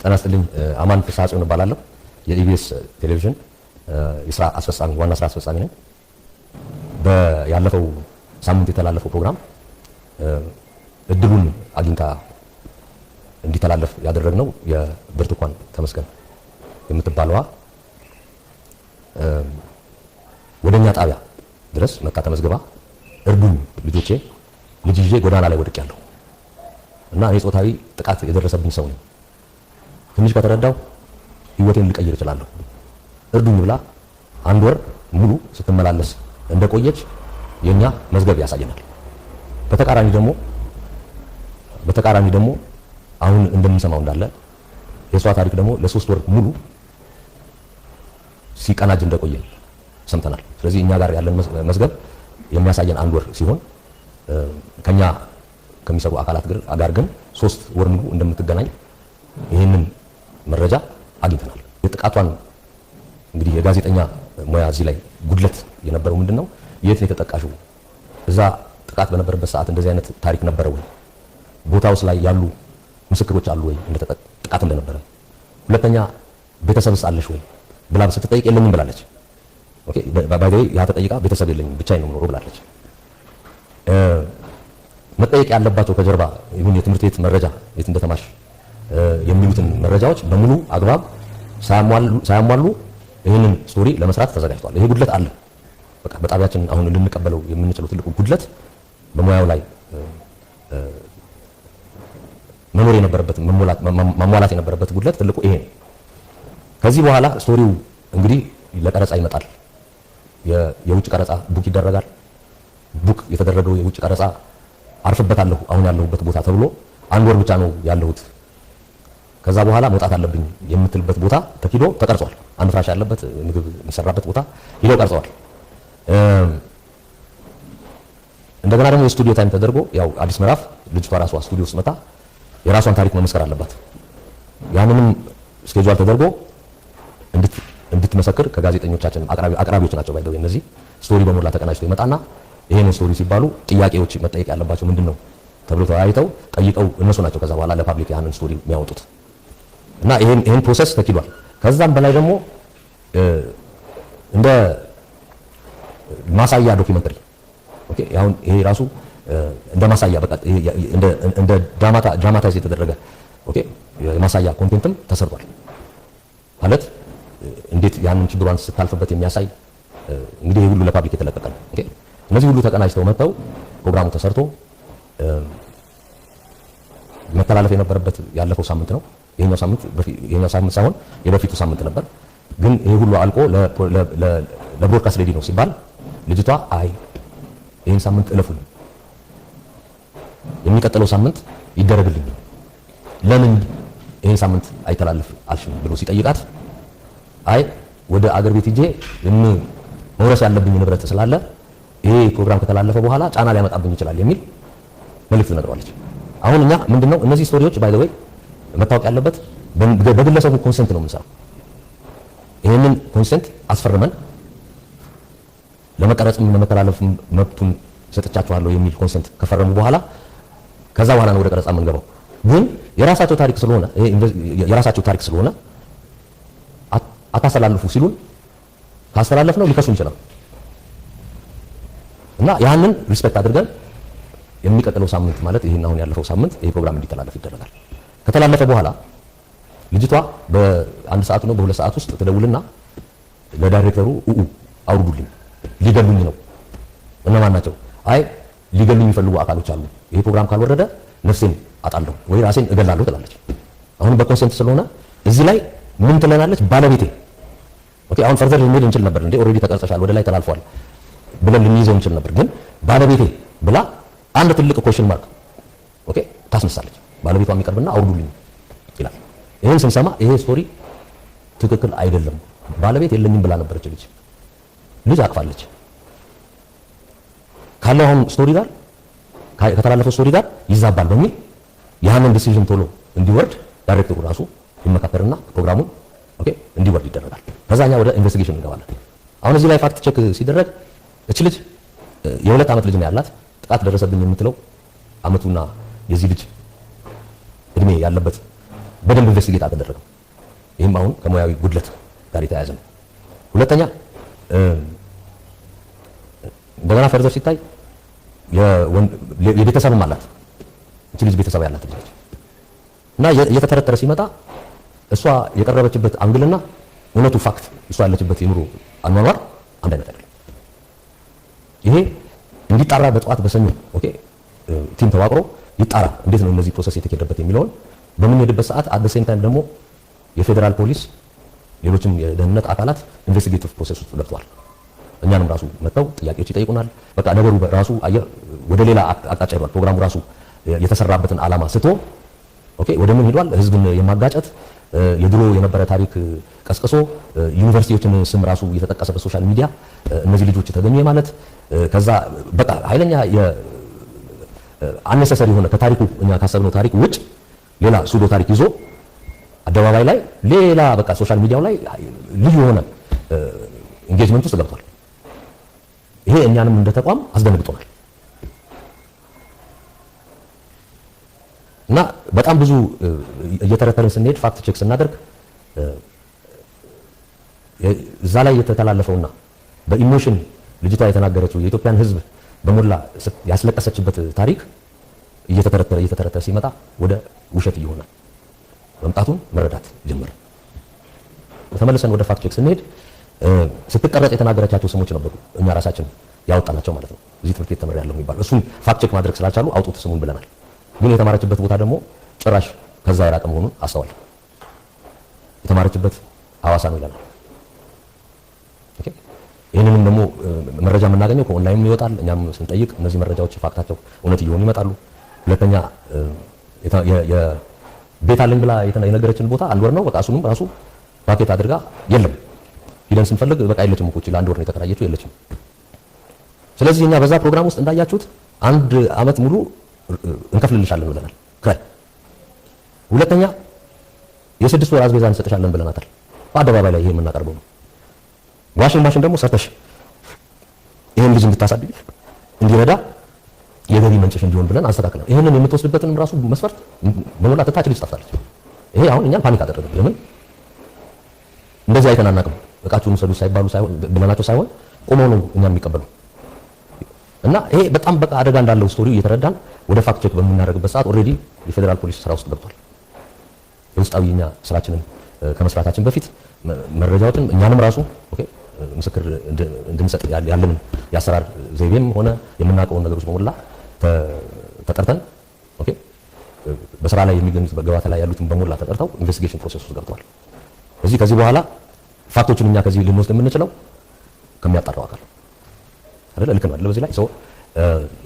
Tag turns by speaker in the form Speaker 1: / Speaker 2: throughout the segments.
Speaker 1: ጤና ይስጥልኝ። አማን ፍስሐ ጽዮን እባላለሁ። የኢቢኤስ ቴሌቪዥን የስራ አስፈጻሚ፣ ዋና ስራ አስፈጻሚ ነኝ። ያለፈው ሳምንት የተላለፈው ፕሮግራም እድሉን አግኝታ እንዲተላለፍ ያደረግነው የብርቱካን ተመስገን የምትባለዋ ወደኛ ጣቢያ ድረስ መጥታ ተመዝግባ እርዱኝ፣ ልጆቼ ልጅ ይዤ ጎዳና ላይ ወድቄያለሁ እና እኔ ጾታዊ ጥቃት የደረሰብኝ ሰው ነኝ፣ ትንሽ ከተረዳው ህይወቴን ልቀይር እችላለሁ፣ እርዱኝ ብላ አንድ ወር ሙሉ ስትመላለስ እንደቆየች የኛ መዝገብ ያሳየናል። በተቃራኒ ደግሞ አሁን እንደምንሰማው እንዳለ የእሷ ታሪክ ደግሞ ለ3 ወር ሙሉ ሲቀናጅ እንደቆየ ሰምተናል። ስለዚህ እኛ ጋር ያለን መዝገብ የሚያሳየን አንድ ወር ሲሆን ከኛ ከሚሰሩ አካላት ጋር ግን 3 ወር ሙሉ እንደምትገናኝ ይህንን መረጃ አግኝተናል። የጥቃቷን እንግዲህ የጋዜጠኛ ሙያ እዚህ ላይ ጉድለት የነበረው ምንድን ነው? የት ነው የተጠቃሽው? እዛ ጥቃት በነበረበት ሰዓት እንደዚህ አይነት ታሪክ ነበረ ወይ? ቦታውስ ላይ ያሉ ምስክሮች አሉ ወይ ጥቃት እንደነበረ? ሁለተኛ ቤተሰብስ አለሽ ወይ ብላ ስትጠይቅ የለኝም ብላለች። Okay, by the way ያ ተጠይቃ ቤተሰብ የለኝም፣ ብቻዬን ነው የምኖረው ብላለች። መጠየቅ ያለባቸው ከጀርባ ይሁን የትምህርት ቤት መረጃ፣ የት እንደተማርሽ የሚሉትን መረጃዎች በሙሉ አግባብ ሳያሟሉ ይህንን story ለመስራት ተዘጋጅቷል። ይሄ ጉድለት አለ። በቃ በጣቢያችን አሁን ልንቀበለው የምንችለው ትልቁ ጉድለት በሙያው ላይ መኖር የነበረበት፣ ማሟላት የነበረበት ጉድለት ትልቁ ይሄ ነው። ከዚህ በኋላ story ው እንግዲህ ለቀረጻ ይመጣል። የውጭ ቀረጻ book ይደረጋል። Book የተደረገው የውጭ ቀረጻ አርፍበታለሁ አሁን ያለሁበት ቦታ ተብሎ አንድ ወር ብቻ ነው ያለሁት፣ ከዛ በኋላ መውጣት አለብኝ የምትልበት ቦታ ተኪዶ ተቀርጿል። አንድ ፍራሽ ያለበት፣ ምግብ የሚሰራበት ቦታ ሂደው ቀርጸዋል። እንደገና ደግሞ የስቱዲዮ time ተደርጎ ያው አዲስ ምዕራፍ ልጅቷ ራሷ ስቱዲዮ ውስጥ መጣ የራሷን ታሪክ መመስከር አለባት። ያንንም schedule ተደርጎ እንድትመሰክር ከጋዜጠኞቻችን አቅራቢዎች ናቸው ባይደው እነዚህ story በሞላ ተቀናጅቶ ይመጣና ይሄንን story ሲባሉ ጥያቄዎች መጠየቅ ያለባቸው ምንድን ነው ተብሎ ተወያይተው ጠይቀው እነሱ ናቸው ከዛ በኋላ ለ public ያንን story የሚያወጡት እና ይሄን process ተኪዷል። ከዛም በላይ ደግሞ እንደ ማሳያ documentary፣ okay፣ አሁን ይሄ ራሱ እንደ ማሳያ በቃ እንደ dramatize የተደረገ፣ okay፣ የማሳያ content ም ተሰርቷል። ማለት እንዴት ያንን ችግሯን ስታልፍበት የሚያሳይ እንግዲህ ይሄ ሁሉ ለ public የተለቀቀ ነው። Okay፣ እነዚህ ሁሉ ተቀናጅተው መጥተው ፕሮግራሙ ተሰርቶ መተላለፍ የነበረበት ያለፈው ሳምንት ነው። ይሄኛው ሳምንት ሳይሆን የበፊቱ ሳምንት ነበር። ግን ይሄ ሁሉ አልቆ ለ broadcast ready ነው ሲባል ልጅቷ አይ፣ ይሄን ሳምንት እለፉልኝ፣ የሚቀጥለው ሳምንት ይደረግልኝ፣ ለምን ይሄን ሳምንት አይተላለፍ አልሽም ብሎ ሲጠይቃት አይ፣ ወደ አገር ቤት ሂጄ መውረስ ያለብኝ ንብረት ስላለ ይሄ ፕሮግራም ከተላለፈ በኋላ ጫና ሊያመጣብኝ ይችላል የሚል መልእክት ነግረዋለች። አሁን እኛ ምንድነው እነዚህ story ዎች by the way መታወቅ ያለበት በግለሰቡ consent ነው የምንሰራው። ይህንን consent አስፈርመን ለመቀረጽም ለመተላለፍም መብቱን ሰጥቻችኋለሁ የሚል consent ከፈረሙ በኋላ ከዛ በኋላ ነው ወደ ቀረጻ የምንገባው። ግን የራሳቸው ታሪክ ስለሆነ አታስተላልፉ ሲሉን ካስተላለፍ ነው ሊከሱን ይችላል እና ያንን respect አድርገን የሚቀጥለው ሳምንት፣ ማለት ይሄን አሁን ያለፈው ሳምንት ይሄ ፕሮግራም እንዲተላለፍ ይደረጋል። ከተላለፈ በኋላ ልጅቷ በአንድ ሰዓት ነው በ2 ሰዓት ውስጥ ትደውልና ለዳይሬክተሩ ኡኡ አውርዱልኝ፣ ሊገሉኝ ነው። እነማን ናቸው? አይ፣ ሊገሉኝ የሚፈልጉ አካሎች አሉ። ይሄ ፕሮግራም ካልወረደ ነፍሴን አጣለሁ ወይ ራሴን እገላለሁ ትላለች። አሁን በ consent ስለሆነ እዚህ ላይ ምን ትለናለች? ባለቤቴ። Okay፣ አሁን further ልንሄድ እንችል ነበር እንዴ፣ already ተቀርጸሻል፣ ወደ ላይ ተላልፏል ብለን ልንይዘው እንችል ነበር። ግን ባለቤቴ ብላ አንድ ትልቅ question mark፣ okay፣ ታስነሳለች። ባለቤቷ የሚቀርብና አውርዱልኝ ይላል። ይሄን ስንሰማ ይሄ story ትክክል አይደለም። ባለቤት የለኝም ብላ ነበረች፣ ልጅ አቅፋለች። ካለው አሁን story ጋር፣ ከተላለፈው story ጋር ይዛባል በሚል ያንን decision ቶሎ እንዲወርድ ዳይሬክተሩ ራሱ ይመካከርና ፕሮግራሙን፣ okay፣ እንዲወርድ ይደረጋል። ከዛኛ ወደ investigation እንገባለን። አሁን እዚህ ላይ fact check ሲደረግ እች ልጅ የ2 ዓመት ልጅ ነው ያላት። ጥቃት ደረሰብኝ የምትለው አመቱና የዚህ ልጅ እድሜ ያለበት በደንብ investigate አልተደረገም። ይህም አሁን ከሙያዊ ጉድለት ጋር የተያያዘ ነው። ሁለተኛ፣ እንደገና further ሲታይ የቤተሰብም አላት፣ እቺ ልጅ ቤተሰብ ያላት ልጅ ነች። እና እየተተረተረ ሲመጣ እሷ የቀረበችበት angle ና እውነቱ fact እሷ ያለችበት የኑሮ አኗኗር አንድ አይነት አይደለም። ይሄ እንዲጣራ በጠዋት በሰኞ okay team ተዋቅሮ ይጣራ፣ እንዴት ነው እነዚህ process የተካሄደበት የሚለውን በምንሄድበት ሰዓት at same time ደግሞ የፌዴራል ፖሊስ፣ ሌሎችም የደህንነት አካላት investigative process ውስጥ ገብተዋል። እኛንም ራሱ መጥተው ጥያቄዎች ይጠይቁናል። በቃ ነገሩ ራሱ አየህ ወደ ሌላ አቅጣጫ ሄዷል። ፕሮግራሙ ራሱ የተሰራበትን ዓላማ ስቶ okay ወደ ምን ሄዷል? ህዝብን የማጋጨት፣ የድሮ የነበረ ታሪክ ቀስቅሶ፣ ዩኒቨርሲቲዎችን ስም ራሱ እየተጠቀሰ በ social media እነዚህ ልጆች ተገኙ ማለት፣ ከዛ በቃ ኃይለኛ unnecessary የሆነ ከታሪኩ እኛ ካሰብነው ታሪክ ውጭ ሌላ pseudo ታሪክ ይዞ አደባባይ ላይ ሌላ በቃ social media ው ላይ ልዩ የሆነ engagement ውስጥ ገብቷል። ይሄ እኛንም እንደ ተቋም አስደንግጦናል። እና በጣም ብዙ እየተረተርን ስንሄድ፣ fact check ስናደርግ እዛ ላይ የተተላለፈውና በ emotion ልጅቷ የተናገረችው፣ የኢትዮጵያን ሕዝብ በሞላ ያስለቀሰችበት ታሪክ እየተተረተረ እየተተረተረ ሲመጣ ወደ ውሸት እየሆነ መምጣቱን መረዳት ጀመረ። ተመልሰን ወደ fact check ስንሄድ ስትቀረጽ የተናገረቻቸው ስሞች ነበሩ፣ እኛ ራሳችን ያወጣናቸው ማለት ነው። እዚህ ትምህርት ቤት ተምሬያለሁ የሚባለው እሱን fact check ማድረግ ስላልቻሉ አውጡት ስሙን ብለናል። ግን የተማረችበት ቦታ ደግሞ ጭራሽ ከዛ የራቀ መሆኑን አስተዋል። የተማረችበት ሐዋሳ ነው ይለናል። Okay፣ ይህንንም ደግሞ መረጃ የምናገኘው ከኦንላይንም ይወጣል። እኛም ስንጠይቅ እነዚህ መረጃዎች fact ኣቸው እውነት እየሆኑ ይመጣሉ። ሁለተኛ፣ ቤት አለኝ ብላ የነገረችን ቦታ አንድ ወር ነው። በቃ እሱንም ራሱ vacate አድርጋ የለም። ሂደን ስንፈልግ በቃ የለችም እኮ፣ ለአንድ ወር ነው የተከራየችው፣ የለችም። ስለዚህ እኛ በዛ ፕሮግራም ውስጥ እንዳያችሁት አንድ አመት ሙሉ እንከፍልልሻለን ብለናል ክራይ። ሁለተኛ፣ የ6 ወር አስቤዛ እንሰጥሻለን ብለናታል። በአደባባይ ላይ ይሄ የምናቀርበው ነው። Washing machine ደግሞ ሰርተሽ ይሄን ልጅ እንድታሳድግ እንዲረዳ የገቢ ምንጭሽ እንዲሆን ብለን አስተካክለናል። ይሄንን የምትወስድበትንም ራሱ መስፈርት በሞላ ትታች ልጅ ጠፍታለች። ይሄ አሁን እኛን panic አደረገን። ለምን እንደዚህ አይተን አናውቅም። እቃችሁን ውሰዱ ሳይባሉ ሳይሆን ብለናቸው ሳይሆን ቆመው ነው እኛን የሚቀበሉ። እና ይሄ በጣም በቃ አደጋ እንዳለው story ው እየተረዳን ወደ fact check በምናደርግበት ሰዓት already የፌዴራል ፖሊስ ስራ ውስጥ ገብቷል። የውስጣዊ እኛ ስራችንን ከመስራታችን በፊት መረጃዎችን እኛንም ራሱ okay ምስክር እንድንሰጥ ያለንን የአሰራር ዘይቤም ሆነ የምናውቀውን ነገሮች በሞላ ተጠርተን okay በስራ ላይ የሚገኙት በገባታ ላይ ያሉትን በሞላ ተጠርተው investigation process ውስጥ ገብተዋል። ከዚህ በኋላ fact ኦችን እኛ ከዚህ ልንወስድ የምንችለው ከሚያጣራው አካል አይደል? ልክ ነው አይደል? በዚህ ላይ ሰው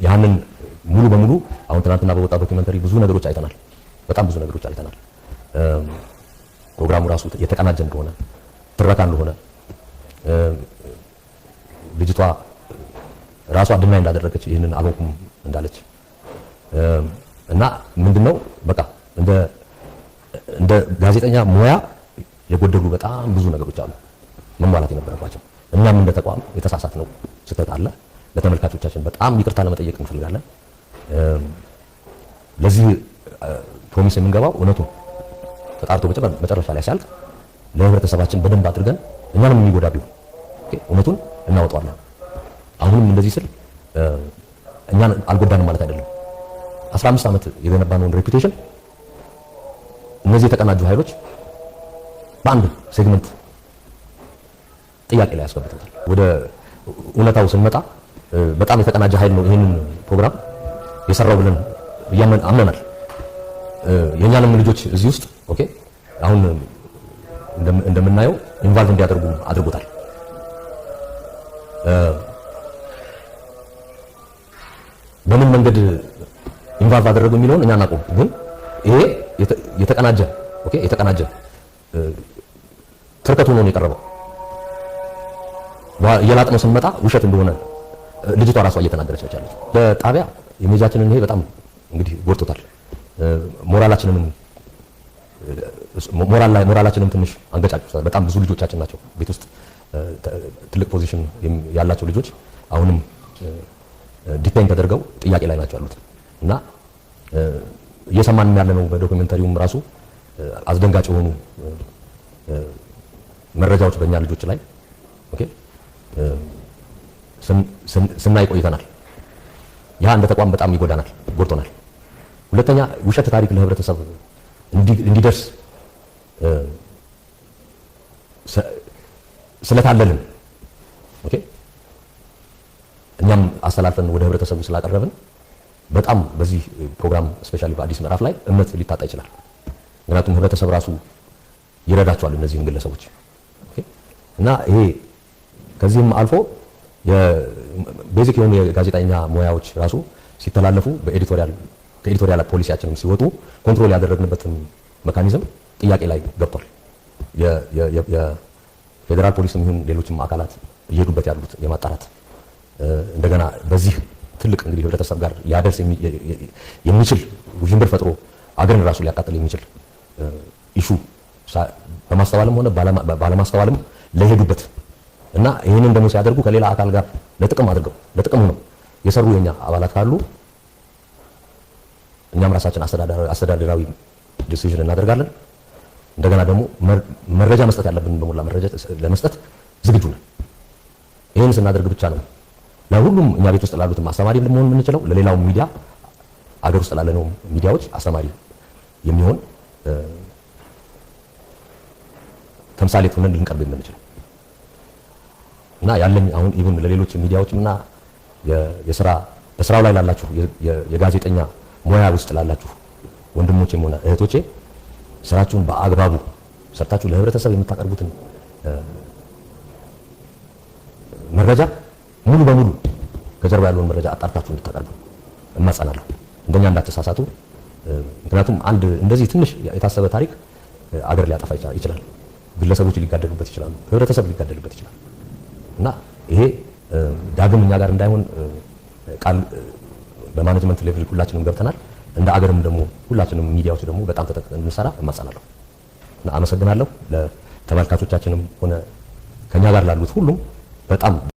Speaker 1: ያንን ሙሉ በሙሉ አሁን ትናንትና በወጣ documentary ብዙ ነገሮች አይተናል። በጣም ብዙ ነገሮች አይተናል። ፕሮግራሙ ራሱ የተቀናጀ እንደሆነ፣ ትረካ እንደሆነ፣ ልጅቷ ራሷ deny እንዳደረገች፣ ይህንን አልሆንኩም እንዳለች እና ምንድነው በቃ እንደ ጋዜጠኛ ሙያ የጎደሉ በጣም ብዙ ነገሮች አሉ መሟላት የነበረባቸው። እኛም እንደ ተቋም የተሳሳትነው ስህተት አለ። ለተመልካቾቻችን በጣም ይቅርታ ለመጠየቅ እንፈልጋለን። ለዚህ promise የምንገባው እውነቱን ተጣርቶ መጨረሻ ላይ ሲያልቅ ለህብረተሰባችን በደንብ አድርገን እኛንም የሚጎዳ ቢሆን እውነቱን እናወጣዋለን። አሁንም እንደዚህ ስል እኛን አልጎዳንም ማለት አይደለም። 15 ዓመት የገነባነውን reputation እነዚህ የተቀናጁ ኃይሎች በአንድ segment ጥያቄ ላይ ያስገብተውታል። ወደ እውነታው ስንመጣ በጣም የተቀናጀ ኃይል ነው ይህንን ፕሮግራም የሰራው ብለን አምነናል። የእኛንም ልጆች እዚህ ውስጥ okay አሁን እንደምናየው involve እንዲያደርጉ አድርጎታል። በምን መንገድ involve አደረጉ የሚለውን እኛ አናውቀውም። ግን ይሄ የተቀናጀ okay የተቀናጀ ትርከት ሆኖ ነው የቀረበው። እየላጥነው ስንመጣ ውሸት እንደሆነ ልጅቷ ራሷ እየተናገረች ነች ያለችው። በጣቢያ image ኣችንን ይሄ በጣም እንግዲህ ጎድቶታል። ሞራላችንንም ሞራል ላይ ሞራላችንም ትንሽ አንገጫጭቶታል። በጣም ብዙ ልጆቻችን ናቸው ቤት ውስጥ ትልቅ position ያላቸው ልጆች አሁንም detain ተደርገው ጥያቄ ላይ ናቸው ያሉት። እና እየሰማንም ያለ ነው በ documentary ውም ራሱ አስደንጋጭ የሆኑ መረጃዎች በእኛ ልጆች ላይ okay ስናይ ቆይተናል። ያ እንደ ተቋም በጣም ይጎዳናል፣ ጎድቶናል። ሁለተኛ ውሸት ታሪክ ለህብረተሰብ እንዲደርስ ስለታለልን okay እኛም አስተላልፈን ወደ ህብረተሰቡ ስላቀረብን በጣም በዚህ ፕሮግራም especially በአዲስ ምዕራፍ ላይ እምነት ሊታጣ ይችላል። ምክንያቱም ህብረተሰብ ራሱ ይረዳቸዋል እነዚህን ግለሰቦች okay። እና ይሄ ከዚህም አልፎ basic የሆኑ የጋዜጠኛ ሙያዎች ራሱ ሲተላለፉ በ editorial ከ editorial ፖሊሲያችንም ሲወጡ control ያደረግንበትን mechanism ጥያቄ ላይ ገብቷል። የፌዴራል ፖሊስም ይሁን ሌሎችም አካላት እየሄዱበት ያሉት የማጣራት እንደገና በዚህ ትልቅ እንግዲህ ህብረተሰብ ጋር ሊያደርስ የሚችል ውዥንብር ፈጥሮ አገርን ራሱ ሊያቃጥል የሚችል issue በማስተዋልም ሆነ ባለማስተዋልም ለሄዱበት እና ይህንን ደግሞ ሲያደርጉ ከሌላ አካል ጋር ለጥቅም አድርገው ለጥቅም ሆነው የሰሩ የኛ አባላት ካሉ እኛም ራሳችን አስተዳደራዊ decision እናደርጋለን። እንደገና ደግሞ መረጃ መስጠት ያለብን በሞላ መረጃ ለመስጠት ዝግጁ ነን። ይህን ስናደርግ ብቻ ነው ለሁሉም እኛ ቤት ውስጥ ላሉትም አስተማሪ መሆን የምንችለው፣ ለሌላው ሚዲያ አገር ውስጥ ላለነው ሚዲያዎች አስተማሪ የሚሆን ተምሳሌት ሆነን ልንቀርብ የምንችለው። እና ያለኝ አሁን even ለሌሎች ሚዲያዎችም እና የስራ በስራው ላይ ላላችሁ የጋዜጠኛ ሙያ ውስጥ ላላችሁ ወንድሞቼም ሆነ እህቶቼ ስራችሁን በአግባቡ ሰርታችሁ ለህብረተሰብ የምታቀርቡትን መረጃ ሙሉ በሙሉ ከጀርባ ያለውን መረጃ አጣርታችሁ እንድታቀርቡ እማጸናለሁ። እንደኛ እንዳትሳሳቱ። ምክንያቱም አንድ እንደዚህ ትንሽ የታሰበ ታሪክ አገር ሊያጠፋ ይችላል። ግለሰቦች ሊጋደሉበት ይችላሉ። ህብረተሰብ ሊጋደልበት ይችላል። እና ይሄ ዳግም እኛ ጋር እንዳይሆን ቃል በ management level ሁላችንም ገብተናል። እንደ አገርም ደግሞ ሁላችንም ሚዲያዎች ደግሞ በጣም ተጠንቅቀን እንድንሰራ እማጸናለሁ። እና አመሰግናለሁ። ለተመልካቾቻችንም ሆነ ከኛ ጋር ላሉት ሁሉም በጣም